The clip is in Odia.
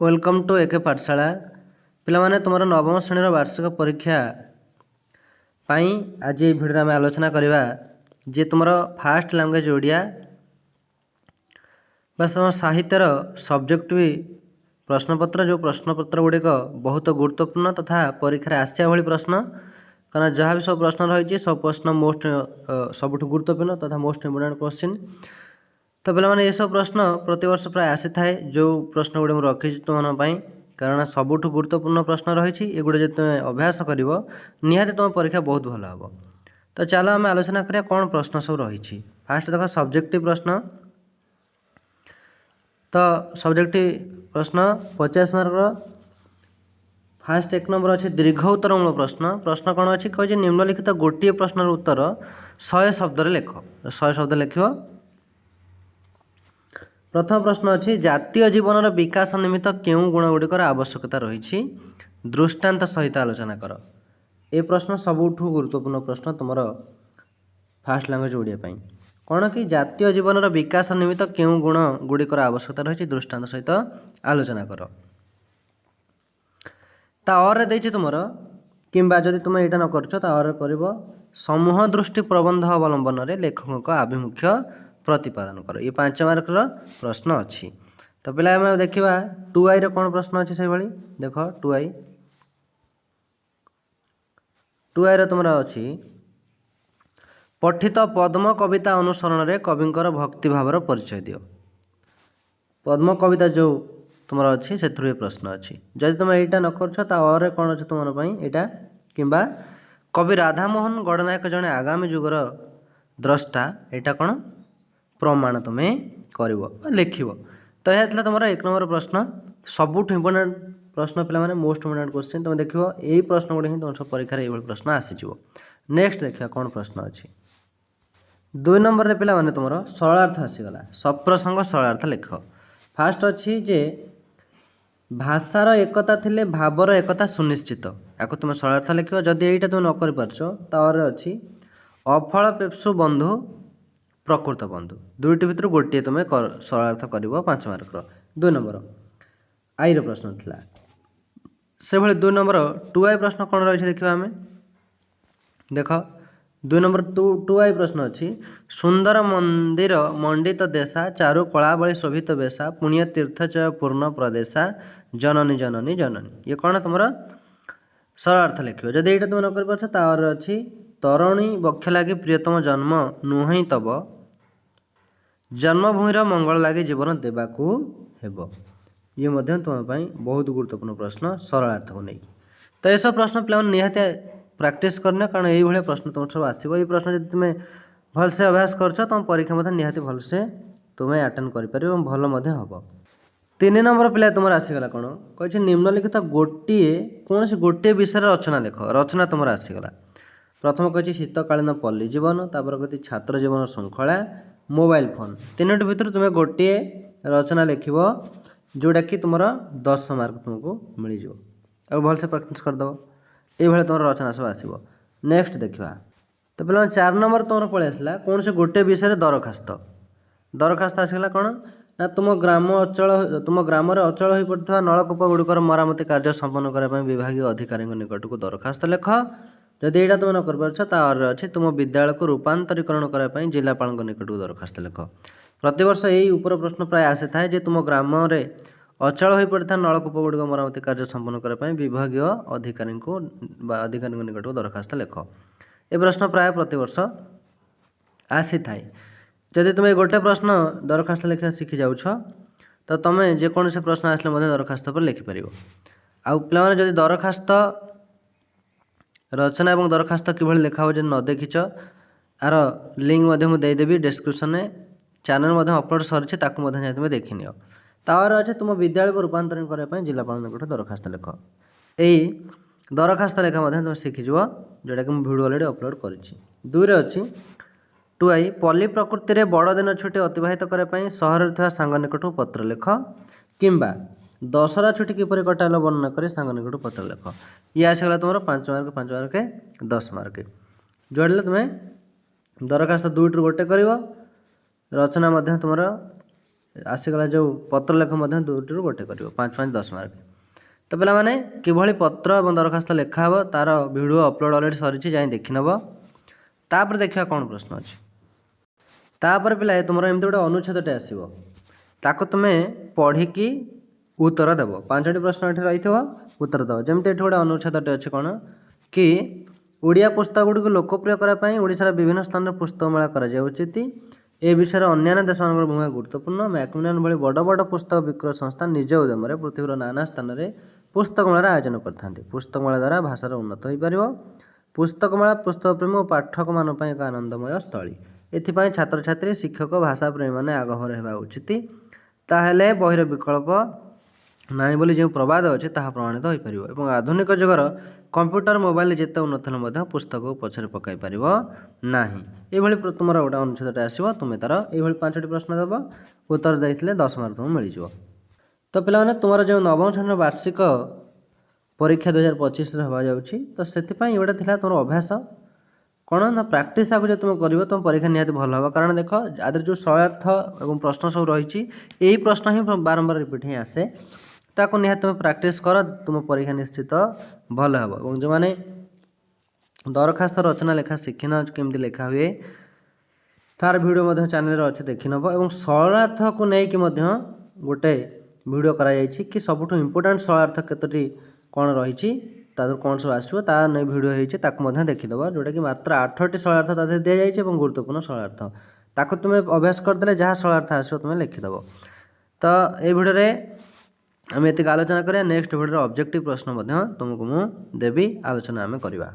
Welcome to ଏକେ ପାଠଶାଳା। ପିଲାମାନେ, ତୁମର ନବମ ଶ୍ରେଣୀର ବାର୍ଷିକ ପରୀକ୍ଷା ପାଇଁ ଆଜି ଏହି ଭିଡ଼ିଓରେ ଆମେ ଆଲୋଚନା କରିବା ଯେ ତୁମର ଫାଷ୍ଟ ଲାଙ୍ଗୁଏଜ୍ ଓଡ଼ିଆ ବା ତୁମ ସାହିତ୍ୟର ସବଜେକ୍ଟ ବି ପ୍ରଶ୍ନପତ୍ର, ଯେଉଁ ପ୍ରଶ୍ନପତ୍ର ଗୁଡ଼ିକ ବହୁତ ଗୁରୁତ୍ୱପୂର୍ଣ୍ଣ ତଥା ପରୀକ୍ଷାରେ ଆସିବା ଭଳି ପ୍ରଶ୍ନ। କାରଣ ଯାହା ବି ସବୁ ପ୍ରଶ୍ନ ରହିଛି, ସବୁ ପ୍ରଶ୍ନ ମୋଷ୍ଟ ସବୁଠୁ ଗୁରୁତ୍ୱପୂର୍ଣ୍ଣ ତଥା ମୋଷ୍ଟ ଇମ୍ପୋର୍ଟାଣ୍ଟ କ୍ୱେଶ୍ଚିନ୍। ତ ପିଲାମାନେ, ଏସବୁ ପ୍ରଶ୍ନ ପ୍ରତିବର୍ଷ ପ୍ରାୟ ଆସିଥାଏ, ଯେଉଁ ପ୍ରଶ୍ନ ଗୁଡ଼ିକ ମୁଁ ରଖିଛି ତୁମମାନଙ୍କ ପାଇଁ। କାରଣ ସବୁଠୁ ଗୁରୁତ୍ୱପୂର୍ଣ୍ଣ ପ୍ରଶ୍ନ ରହିଛି ଏଗୁଡ଼ା। ଯଦି ତୁମେ ଅଭ୍ୟାସ କରିବ, ନିହାତି ତୁମ ପରୀକ୍ଷା ବହୁତ ଭଲ ହେବ। ତ ଚାଲ ଆମେ ଆଲୋଚନା କରିବା କ'ଣ ପ୍ରଶ୍ନ ସବୁ ରହିଛି। ଫାଷ୍ଟ ଦେଖ, ସବଜେକ୍ଟିଭ ପ୍ରଶ୍ନ। ତ ସବଜେକ୍ଟିଭ ପ୍ରଶ୍ନ 50 ମାର୍କର। ଫାଷ୍ଟ 1 ନମ୍ବର ଅଛି ଦୀର୍ଘ ଉତ୍ତରମୂଳକ ପ୍ରଶ୍ନ। ପ୍ରଶ୍ନ କ'ଣ ଅଛି? କହିଛି, ନିମ୍ନଲିଖିତ ଗୋଟିଏ ପ୍ରଶ୍ନର ଉତ୍ତର 100 ଶବ୍ଦରେ ଲେଖ। 100 ଶବ୍ଦ ଲେଖିବ। ପ୍ରଥମ ପ୍ରଶ୍ନ ଅଛି, ଜାତୀୟ ଜୀବନର ବିକାଶ ନିମିତ୍ତ କେଉଁ ଗୁଣ ଗୁଡ଼ିକର ଆବଶ୍ୟକତା ରହିଛି? ଦୃଷ୍ଟାନ୍ତ ସହିତ ଆଲୋଚନା କର। ଏ ପ୍ରଶ୍ନ ସବୁଠୁ ଗୁରୁତ୍ୱପୂର୍ଣ୍ଣ ପ୍ରଶ୍ନ ତୁମର ଫାଷ୍ଟ ଲାଙ୍ଗୁଏଜ୍ ଓଡ଼ିଆ ପାଇଁ। କ'ଣ କି ଜାତୀୟ ଜୀବନର ବିକାଶ ନିମିତ୍ତ କେଉଁ ଗୁଣ ଗୁଡ଼ିକର ଆବଶ୍ୟକତା ରହିଛି, ଦୃଷ୍ଟାନ୍ତ ସହିତ ଆଲୋଚନା କର। ତା ଅରରେ ଦେଇଛି ତୁମର, କିମ୍ବା ଯଦି ତୁମେ ଏଇଟା ନ କରୁଛ, ତା ଅରରେ କରିବ, ସମୂହ ଦୃଷ୍ଟି ପ୍ରବନ୍ଧ ଅବଲମ୍ବନରେ ଲେଖକଙ୍କ ଆଭିମୁଖ୍ୟ ପ୍ରତିପାଦନ କର। ଇଏ 5 ମାର୍କର ପ୍ରଶ୍ନ ଅଛି। ତ ପିଲା, ଆମେ ଦେଖିବା ଟୁ ଆଇର କ'ଣ ପ୍ରଶ୍ନ ଅଛି। ସେଇଭଳି ଦେଖ, ଟୁ ଆଇର ତୁମର ଅଛି, ପଠିତ ପଦ୍ମ କବିତା ଅନୁସରଣରେ କବିଙ୍କର ଭକ୍ତିଭାବର ପରିଚୟ ଦିଅ। ପଦ୍ମ କବିତା ଯେଉଁ ତୁମର ଅଛି, ସେଥିରୁ ଏ ପ୍ରଶ୍ନ ଅଛି। ଯଦି ତୁମେ ଏଇଟା ନ କରୁଛ, ତା ଅରେ କ'ଣ ଅଛି ତୁମର ପାଇଁ? ଏଇଟା କିମ୍ବା କବି ରାଧାମୋହନ ଗଡ଼ନାୟକ ଜଣେ ଆଗାମୀ ଯୁଗର ଦ୍ରଷ୍ଟା, ଏଇଟା କ'ଣ ପ୍ରମାଣ ତୁମେ କରିବ ବା ଲେଖିବ। ତ ଏହା ଥିଲା ତୁମର 1 ନମ୍ବର ପ୍ରଶ୍ନ, ସବୁଠୁ ଇମ୍ପୋର୍ଟାଣ୍ଟ ପ୍ରଶ୍ନ ପିଲାମାନେ, ମୋଷ୍ଟ ଇମ୍ପୋର୍ଟାଣ୍ଟ କ୍ୱେଶ୍ଚିନ୍। ତୁମେ ଦେଖିବ, ଏଇ ପ୍ରଶ୍ନ ଗୁଡ଼ିକ ହିଁ ତୁମର ସବୁ ପରୀକ୍ଷାରେ ଏଇଭଳି ପ୍ରଶ୍ନ ଆସିଯିବ। ନେକ୍ସଟ ଦେଖିବା କ'ଣ ପ୍ରଶ୍ନ ଅଛି। 2 ନମ୍ବରରେ ପିଲାମାନେ ତୁମର ସରଳାର୍ଥ ଆସିଗଲା। ସପ୍ରସଙ୍ଗ ସରଳାର୍ଥ ଲେଖ। ଫାଷ୍ଟ ଅଛି ଯେ ଭାଷାର ଏକତା ଥିଲେ ଭାବର ଏକତା ସୁନିଶ୍ଚିତ। ୟାକୁ ତୁମେ ସରଳାର୍ଥ ଲେଖିବ। ଯଦି ଏଇଟା ତୁମେ ନ କରିପାରୁଛ, ତାପରେ ଅଛି ଅଫଳ ପେପ୍ସୁ ବନ୍ଧୁ ପ୍ରକୃତ ବନ୍ଧୁ। ଦୁଇଟି ଭିତରୁ ଗୋଟିଏ ତୁମେ ସରଳାର୍ଥ କରିବ, 5 ମାର୍କର। 2 ନମ୍ବର ଆଇର ପ୍ରଶ୍ନ ଥିଲା। ସେଭଳି 2 ନମ୍ବର ଟୁ I ପ୍ରଶ୍ନ କ'ଣ ରହିଛି ଦେଖିବା ଆମେ। ଦେଖ, 2 ନମ୍ବର ଟୁ I ପ୍ରଶ୍ନ ଅଛି, ସୁନ୍ଦର ମନ୍ଦିର ମଣ୍ଡିତ ଦେଶା, ଚାରୁ କଳାବଳୀ ଶୋଭିତ ବେଶା, ପୁଣ୍ୟ ତୀର୍ଥଚୟ ପୂର୍ଣ୍ଣ ପ୍ରଦେଶା, ଜନନୀ ଜନନୀ ଜନନୀ। ଇଏ କ'ଣ ତୁମର ସରଳାର୍ଥ ଲେଖିବ। ଯଦି ଏଇଟା ତୁମେ ନ କରିପାରୁଛ, ତାପରେ ଅଛି ତରଣୀ ବକ୍ଷ ଲାଗି ପ୍ରିୟତମ ଜନ୍ମ ନୁହେଁ ତବ, ଜନ୍ମଭୂମିର ମଙ୍ଗଳ ଲାଗି ଜୀବନ ଦେବାକୁ ହେବ। ଇଏ ମଧ୍ୟ ତୁମ ପାଇଁ ବହୁତ ଗୁରୁତ୍ୱପୂର୍ଣ୍ଣ ପ୍ରଶ୍ନ ସରଳାର୍ଥକୁ ନେଇକି। ତ ଏସବୁ ପ୍ରଶ୍ନ ପିଲାମାନେ ନିହାତି ପ୍ରାକ୍ଟିସ୍ କରିନିଅ, କାରଣ ଏଇଭଳିଆ ପ୍ରଶ୍ନ ତୁମର ସବୁ ଆସିବ। ଏଇ ପ୍ରଶ୍ନ ଯଦି ତୁମେ ଭଲସେ ଅଭ୍ୟାସ କରୁଛ, ତୁମ ପରୀକ୍ଷା ମଧ୍ୟ ନିହାତି ଭଲସେ ତୁମେ ଆଟେଣ୍ଡ କରିପାରିବ ଏବଂ ଭଲ ମଧ୍ୟ ହେବ। 3 ନମ୍ବର ପିଲା ତୁମର ଆସିଗଲା କ'ଣ? କହିଛି, ନିମ୍ନଲିଖିତ ଗୋଟିଏ କୌଣସି ଗୋଟିଏ ବିଷୟରେ ରଚନା ଲେଖ। ରଚନା ତୁମର ଆସିଗଲା। ପ୍ରଥମ କହିଛି ଶୀତକାଳୀନ ପଲ୍ଲୀ ଜୀବନ, ତାପରେ କହିଛି ଛାତ୍ର ଜୀବନ ଶୃଙ୍ଖଳା, ମୋବାଇଲ ଫୋନ୍। ତିନୋଟି ଭିତରୁ ତୁମେ ଗୋଟିଏ ରଚନା ଲେଖିବ, ଯେଉଁଟାକି ତୁମର 10 ମାର୍କ ତୁମକୁ ମିଳିଯିବ। ଆଉ ଭଲସେ ପ୍ରାକ୍ଟିସ୍ କରିଦେବ। ଏଇଭଳିଆ ତୁମର ରଚନା ସବୁ ଆସିବ। ନେକ୍ସଟ ଦେଖିବା। ତ ପିଲାମାନେ, 4 ନମ୍ବର ତୁମର ପଳେଇ ଆସିଲା କୌଣସି ଗୋଟିଏ ବିଷୟରେ ଦରଖାସ୍ତ। ଦରଖାସ୍ତ ଆସିଗଲା କ'ଣ ନା ତୁମ ଗ୍ରାମରେ ଅଚଳ ହୋଇପଡ଼ିଥିବା ନଳକୂପ ଗୁଡ଼ିକର ମରାମତି କାର୍ଯ୍ୟ ସମ୍ପନ୍ନ କରିବା ପାଇଁ ବିଭାଗୀୟ ଅଧିକାରୀଙ୍କ ନିକଟକୁ ଦରଖାସ୍ତ ଲେଖ। ଯଦି ଏଇଟା ତୁମେ ନ କରିପାରୁଛ, ତାପରେ ଅଛି ତୁମ ବିଦ୍ୟାଳୟକୁ ରୂପାନ୍ତରୀକରଣ କରିବା ପାଇଁ ଜିଲ୍ଲାପାଳଙ୍କ ନିକଟକୁ ଦରଖାସ୍ତ ଲେଖ। ପ୍ରତିବର୍ଷ ଏଇ ଉପର ପ୍ରଶ୍ନ ପ୍ରାୟ ଆସିଥାଏ ଯେ ତୁମ ଗ୍ରାମରେ ଅଚଳ ହୋଇପଡ଼ିଥିବା ନଳକୂପ ଗୁଡ଼ିକ ମରାମତି କାର୍ଯ୍ୟ ସମ୍ପନ୍ନ କରିବା ପାଇଁ ବିଭାଗୀୟ ଅଧିକାରୀଙ୍କୁ ବା ଅଧିକାରୀଙ୍କ ନିକଟକୁ ଦରଖାସ୍ତ ଲେଖ। ଏ ପ୍ରଶ୍ନ ପ୍ରାୟ ପ୍ରତିବର୍ଷ ଆସିଥାଏ। ଯଦି ତୁମେ ଗୋଟେ ପ୍ରଶ୍ନ ଦରଖାସ୍ତ ଲେଖିବା ଶିଖି ଯାଉଛ, ତ ତୁମେ ଯେକୌଣସି ପ୍ରଶ୍ନ ଆସିଲେ ମଧ୍ୟ ଦରଖାସ୍ତ ଉପରେ ଲେଖିପାରିବ। ଆଉ ପିଲାମାନେ, ଯଦି ଦରଖାସ୍ତ ରଚନା ଏବଂ ଦରଖାସ୍ତ କିଭଳି ଲେଖା ହେବ ଯଦି ନ ଦେଖିଛ, ଆର ଲିଙ୍କ୍ ମଧ୍ୟ ମୁଁ ଦେଇଦେବି ଡେସ୍କ୍ରିପସନ୍ରେ। ଚ୍ୟାନେଲ୍ ମଧ୍ୟ ଅପଲୋଡ଼ ସରିଛି, ତାକୁ ମଧ୍ୟ ଯାଇ ତୁମେ ଦେଖିନିଅ। ତାପରେ ଅଛି ତୁମ ବିଦ୍ୟାଳୟକୁ ରୂପାନ୍ତରଣ କରିବା ପାଇଁ ଜିଲ୍ଲାପାଳଙ୍କ ନିକଟରେ ଦରଖାସ୍ତ ଲେଖ। ଏଇ ଦରଖାସ୍ତ ଲେଖା ମଧ୍ୟ ତୁମେ ଶିଖିଯିବ, ଯେଉଁଟାକି ମୁଁ ଭିଡ଼ିଓ ଅଲରେଡ଼ି ଅପଲୋଡ଼ କରିଛି। 2ରେ ଅଛି ଟୁ I, ପଲ୍ଲୀ ପ୍ରକୃତିରେ ବଡ଼ଦିନ ଛୁଟି ଅତିବାହିତ କରିବା ପାଇଁ ସହରରେ ଥିବା ସାଙ୍ଗ ନିକଟକୁ ପତ୍ର ଲେଖ, କିମ୍ବା ଦଶହରା ଛୁଟି କିପରି କଟାଇଲ ବର୍ଣ୍ଣନା କରି ସାଙ୍ଗ ନିକଟକୁ ପତ୍ର ଲେଖ। ଇଏ ଆସିଗଲା ତୁମର 5 ମାର୍କ, 5 ମାର୍କ, 10 ମାର୍କ। ଯୁଆଡ଼େ ହେଲେ ତୁମେ ଦରଖାସ୍ତ ଦୁଇଟିରୁ ଗୋଟେ କରିବ। ରଚନା ମଧ୍ୟ ତୁମର ଆସିଗଲା ଯେଉଁ ପତ୍ର ଲେଖ ମଧ୍ୟ ଦୁଇଟିରୁ ଗୋଟେ କରିବ, 5 5 10 ମାର୍କ। ତ ପିଲାମାନେ, କିଭଳି ପତ୍ର ଏବଂ ଦରଖାସ୍ତ ଲେଖା ହେବ, ତା'ର ଭିଡ଼ିଓ ଅପଲୋଡ଼ ଅଲରେଡ଼ି ସରିଛି, ଯାଇ ଦେଖିନେବ। ତାପରେ ଦେଖିବା କ'ଣ ପ୍ରଶ୍ନ ଅଛି। ତାପରେ ପିଲାଏ, ତୁମର ଏମିତି ଗୋଟେ ଅନୁଚ୍ଛେଦଟେ ଆସିବ, ତାକୁ ତୁମେ ପଢ଼ିକି ଉତ୍ତର ଦେବ। ପାଞ୍ଚଟି ପ୍ରଶ୍ନ ଏଠି ରହିଥିବ, ଉତ୍ତର ଦେବ। ଯେମିତି ଏଠି ଗୋଟେ ଅନୁଚ୍ଛେଦଟେ ଅଛି, କ'ଣ କି, ଓଡ଼ିଆ ପୁସ୍ତକ ଗୁଡ଼ିକୁ ଲୋକପ୍ରିୟ କରିବା ପାଇଁ ଓଡ଼ିଶାର ବିଭିନ୍ନ ସ୍ଥାନରେ ପୁସ୍ତକ ମେଳା କରାଯିବା ଉଚିତ। ଏ ବିଷୟରେ ଅନ୍ୟାନ୍ୟ ଦେଶମାନଙ୍କର ଭୂମିକା ଗୁରୁତ୍ୱପୂର୍ଣ୍ଣ। ମ୍ୟାକମିଲାନ ଭଳି ବଡ଼ ବଡ଼ ପୁସ୍ତକ ବିକ୍ରୟ ସଂସ୍ଥା ନିଜ ଉଦ୍ୟମରେ ପୃଥିବୀର ନାନା ସ୍ଥାନରେ ପୁସ୍ତକ ମେଳାର ଆୟୋଜନ କରିଥାନ୍ତି। ପୁସ୍ତକ ମେଳା ଦ୍ୱାରା ଭାଷାର ଉନ୍ନତ ହୋଇପାରିବ। ପୁସ୍ତକ ମେଳା ପୁସ୍ତକ ପ୍ରେମୀ ଓ ପାଠକମାନଙ୍କ ପାଇଁ ଏକ ଆନନ୍ଦମୟ ସ୍ଥଳୀ। ଏଥିପାଇଁ ଛାତ୍ରଛାତ୍ରୀ, ଶିକ୍ଷକ, ଭାଷା ପ୍ରେମୀମାନେ ଆଗଭର ହେବା ଉଚିତ। ତାହେଲେ ବହିର ବିକଳ୍ପ ନାହିଁ ବୋଲି ଯେଉଁ ପ୍ରବାଦ ଅଛି, ତାହା ପ୍ରମାଣିତ ହୋଇପାରିବ ଏବଂ ଆଧୁନିକ ଯୁଗର କମ୍ପ୍ୟୁଟର, ମୋବାଇଲ ଯେତେ ଉନ୍ନତ ହେଲେ ମଧ୍ୟ ପୁସ୍ତକକୁ ପଛରେ ପକାଇ ପାରିବ ନାହିଁ। ଏଇଭଳି ତୁମର ଗୋଟେ ଅନୁଚ୍ଛେଦଟା ଆସିବ। ତୁମେ ତା'ର ଏଇଭଳି ପାଞ୍ଚଟି ପ୍ରଶ୍ନ ଦେବ, ଉତ୍ତର ଦେଇଥିଲେ 10 ମାର୍କ ତୁମକୁ ମିଳିଯିବ। ତ ପିଲାମାନେ, ତୁମର ଯେଉଁ ନବମ ଶ୍ରେଣୀର ବାର୍ଷିକ ପରୀକ୍ଷା 2025ରେ ହେବାକୁ ଯାଉଛି, ତ ସେଥିପାଇଁ ଏଗୁଡ଼ା ଥିଲା ତୁମର ଅଭ୍ୟାସ। କ'ଣ ନା ପ୍ରାକ୍ଟିସ୍ ଆକୁ ଯଦି ତୁମେ କରିବ, ତୁମ ପରୀକ୍ଷା ନିହାତି ଭଲ ହେବ। କାରଣ ଦେଖ, ଆ ଦେହରେ ଯେଉଁ ସରଳାର୍ଥ ଏବଂ ପ୍ରଶ୍ନ ସବୁ ରହିଛି, ଏଇ ପ୍ରଶ୍ନ ହିଁ ବାରମ୍ବାର ରିପିଟ୍ ହିଁ ଆସେ। ତାକୁ ନିହାତି ତୁମେ ପ୍ରାକ୍ଟିସ୍ କର, ତୁମ ପରୀକ୍ଷା ନିଶ୍ଚିତ ଭଲ ହେବ। ଏବଂ ଯେଉଁମାନେ ଦରଖାସ୍ତ ରଚନା ଲେଖା ଶିଖିନ, କେମିତି ଲେଖା ହୁଏ, ତାର ଭିଡ଼ିଓ ମଧ୍ୟ ଚ୍ୟାନେଲରେ ଅଛି, ଦେଖିନେବ। ଏବଂ ସରଳାର୍ଥକୁ ନେଇକି ମଧ୍ୟ ଗୋଟେ ଭିଡ଼ିଓ କରାଯାଇଛି କି ସବୁଠୁ ଇମ୍ପୋର୍ଟାଣ୍ଟ ସରଳାର୍ଥ କେତୋଟି କ'ଣ ରହିଛି, ତା ଦେହରୁ କ'ଣ ସବୁ ଆସିବ, ତା ନେଇ ଭିଡ଼ିଓ ହେଇଛି, ତାକୁ ମଧ୍ୟ ଦେଖିଦେବ। ଯେଉଁଟାକି ମାତ୍ର ଆଠଟି ସରଳାର୍ଥ ତା ଦେହରେ ଦିଆଯାଇଛି ଏବଂ ଗୁରୁତ୍ୱପୂର୍ଣ୍ଣ ସରଳାର୍ଥ, ତାକୁ ତୁମେ ଅଭ୍ୟାସ କରିଦେଲେ ଯାହା ସରଳାର୍ଥ ଆସିବ ତୁମେ ଲେଖିଦେବ। ତ ଏଇ ଭିଡ଼ିଓରେ ଆମେ ଏତିକି ଆଲୋଚନା କରିବା। ନେକ୍ସଟ ଭିଡ଼ିଓରେ ଅବଜେକ୍ଟିଭ ପ୍ରଶ୍ନ ମଧ୍ୟ ତୁମକୁ ମୁଁ ଦେବି, ଆଲୋଚନା ଆମେ କରିବା।